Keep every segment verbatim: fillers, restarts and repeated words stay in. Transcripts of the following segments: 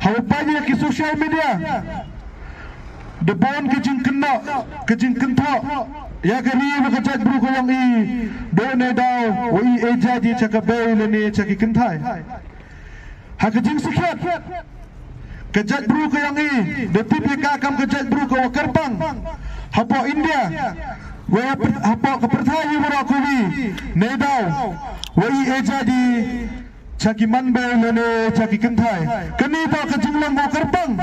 Haba peit ïa ki social media, da bun ka jingkynnoh, ka jingkynthoh ïa ka ri bad ka jaitbru ka jong i. Dei ne daw wa i ei jait i sha ka bei lane sha ki kynthei. Ha ka jingsakhiat, ka jaitbru ka jong i da tip ïa ka kam ka jaitbru ka wa kyrpang hapoh India, wa hapoh ka pyrthei hi baroh kawei. Ne daw wa i ei jait i sha ki manbei lane sha ki kynthei. Kane toh ka jinglong wa kyrpang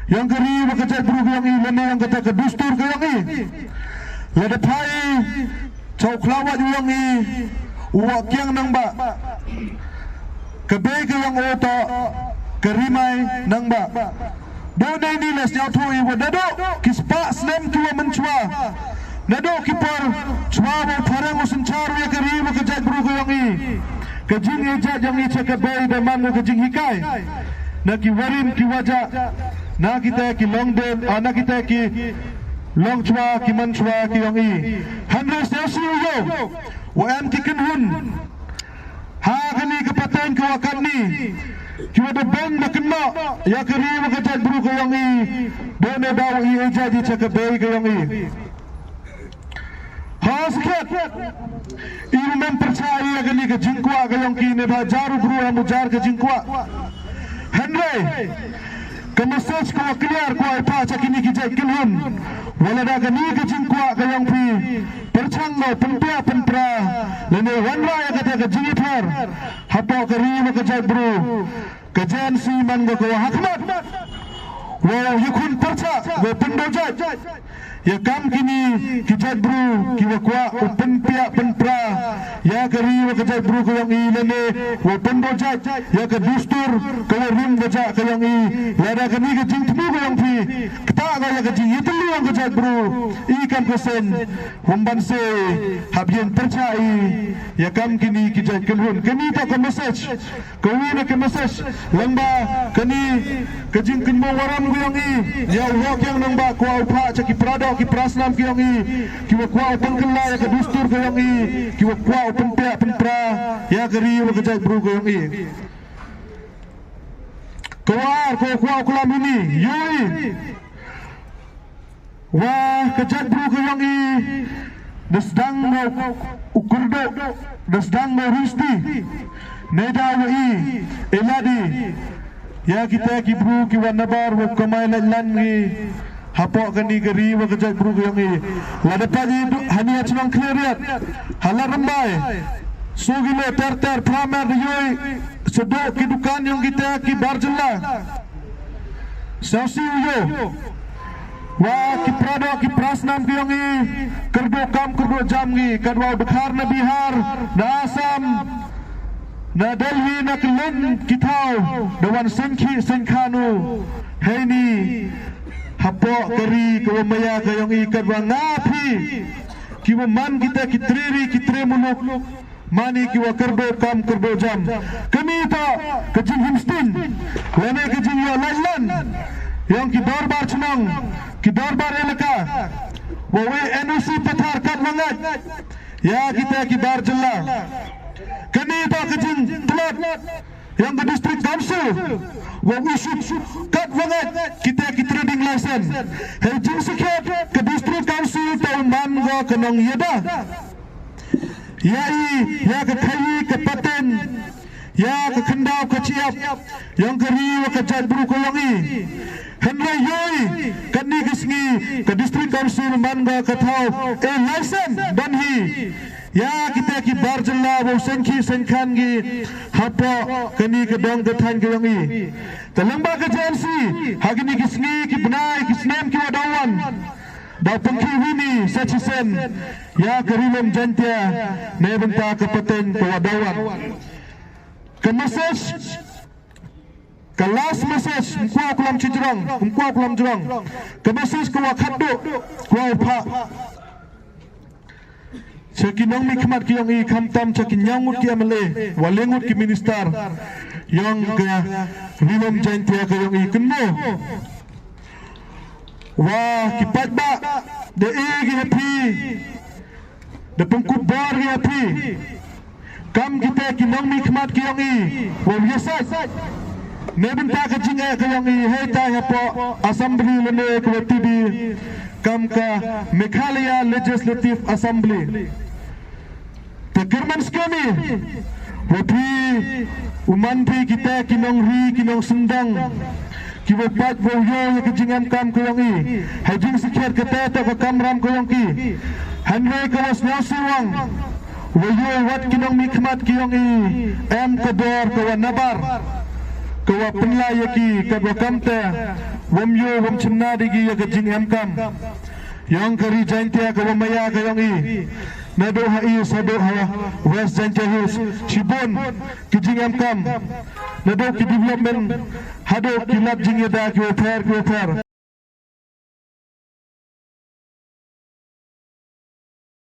ïong ka ri bad ka jaitbru ka jong i lane ïong kata ka dustur ka jong i. Lada phai sha u khlawait u jong i, u wa kiang nang ba ka bei ka jong u toh ka rimai nang ba. Dei ne ni la sñiawthuh i wa naduh ki spah snem ki wa mynchwa, naduh ki por chwa wa phareng u synchar ïa ka ri bad ka jaitbru ka jong i, ka jingïaid jait jong i sha ka bei da man ka jinghikai na ki warim ki wajah, na kita ki longdien, ah, na kita ki longchwa ki manchwa ki jong i. Hynrei sñiawsih u ïoh wa em ki kynhun ha kane ka pateng ka wa katni ki wa da beng da kynnoh ïa ka ri bad ka jaitbru ka jong i. Dei ne daw i ei jait i sha ka bei ka jong i. Ha sakhiat, i ym em pyrchah ïa kane ka jingkwah ka jong ki ne ba jar u bru em u jar ka jingkwah. Hynrei ka message ka wa clear ka wa ai pat sha kine ki jait kynhun, wa lada kane ka jingkwah ka jong phi pyrshang noh pynpiah pynpra lane wanrah ïa kata ka jingïapher hapoh ka ri bad ka jaitbru, ka J N C man ka ka wa ha khmat wow ïakhun pyrshah wow pyndoh jait ïa kam kine ki jaitbru ki wa kwah u pynpiah pynpra ïa ka ri bad ka jaitbru ka jong i lane wow pyndoh jait ïa ka dustur ka wa rim ka jah ka jong i. Lada kane ka jingthmu ka jong phi kata ka ïa ka jingïatylli ïong ka jaitbru, i kam ka seng wym ban se hap ïeng pyrshah i ïa kam kine ki jait kynhun. Kane toh ka message, ka wi na ka message lang ba kane ka jingkynmaw waram ka jong i ïa u Hok Kiang Nangbah ka wa u phah sha ki para doh ki para snam ka jong i ki wa kwah u pynkylla ïa ka dustur ka jong i, ki wa kwah u pynpiah pynpra ïa ka ri bad ka jaitbru ka jong i. Ka wa ar ka wa kwah u klam hini, ïohi wa ka jaitbru ka jong i da sdang u kyrduh, da sdang u risti. Ne daw wa i ei lade ïa kita ki bru ki wa nabar wa kamai lait lan ngi hapoh kane ka ri bad ka jaitbru ka jong i. Lada peit i du-, hani ha chnong Khliehriat, ha Lad Rymbai, soo kilo ter ter phra mer da ïohi sdang ki dukan ïong kita ki bar jylla. Sñiawsih u ïoh wa ki para doh ki para snam ka jong i kyrduh kam kyrduh jam ngi, kat wa u dkhar na Bihar, na Assam, na Delhi, na kylleng ki thaw da wan seng khih seng khan u heini hapoh ka ri ka wa maya ka jong i, kat wa nga phi ki wa man kita ki tre ri ki tre muluk, mane ki wa kyrduh kam kyrduh jam. Kane toh ka jinghim sting lane ka jingïoh lait lan ïong ki dorbar chnong, ki dorbar elaka, wa wei N O C pathar kat wa ngait ïa kita ki bar jylla. Kane toh ka jingtlot ïong ka District Council wa u issue kat wa ngait kita ki trading license. Hei jingsakhiat, ka District Council toh u man ka ka nongïada ïa i, ïa ka khaïi ka pateng, ïa ka khyndaw ka jingïap ïong ka ri wa ka jaitbru ka jong i. Hynrei ïohi, katne ka sngi ka District Council man ka ka thaw ei license don hi ïa kita ki bar jylla wow seng khih seng khan ngi hapoh kane ka dong ka thaiñ ka jong i. Te lyngba ka J N C, ha kine ki sngi, ki bnai, ki snem ki wa daw wan, daw pynkhih wini sa shisien ïa ka Ri Lum Jaiñtia na bynta ka pateng ka wa daw wan. Ka message, ka last message, ym kwah u klam shi jrong, ym kwah u klam jrong. Ka message ka wa khatduh ka wa u phah sha ki nongmihkhmat ki yong i, khamtam sha ki ñiaw ngut ki M L A, wa le ngut ki minister yong ka Ri Lum Jaiñtia ka yong i, kynmaw wa ki paidbah da e ki ha phi, da pynkup bor ki ha phi. Kam kita ki nongmihkhmat ki yong i, wa u ïasaid Ne bynta ka jingeh ka yong i hei tai hapoh Assembly lane ka wa T D kam ka Meghalaya Legislative Assembly. Te kyrmen skhem i wa phi u man phi kita ki nongri ki nongsyndang ki wa pait wa yoh ya ka jingem kam ka yong i ha jingsikher kata ta ka kamram ka yong ki. Hynrei ka wa sngewsih wang wa yoh wat ki nongmihkhmat ki yong i em ka dor ka wa nabar ka wa pynlai ya ki ka wa kamta wam yoh wam chynna da ki ya ka jingem kam. Yong ka ri Jaintia ka wa maya ka yong i. Naduh ha i saduh ha West Jaintia Hills shibun ki jingem kam. Naduh ki development haduh ki lad jingyada ki wa pher ki wa pher.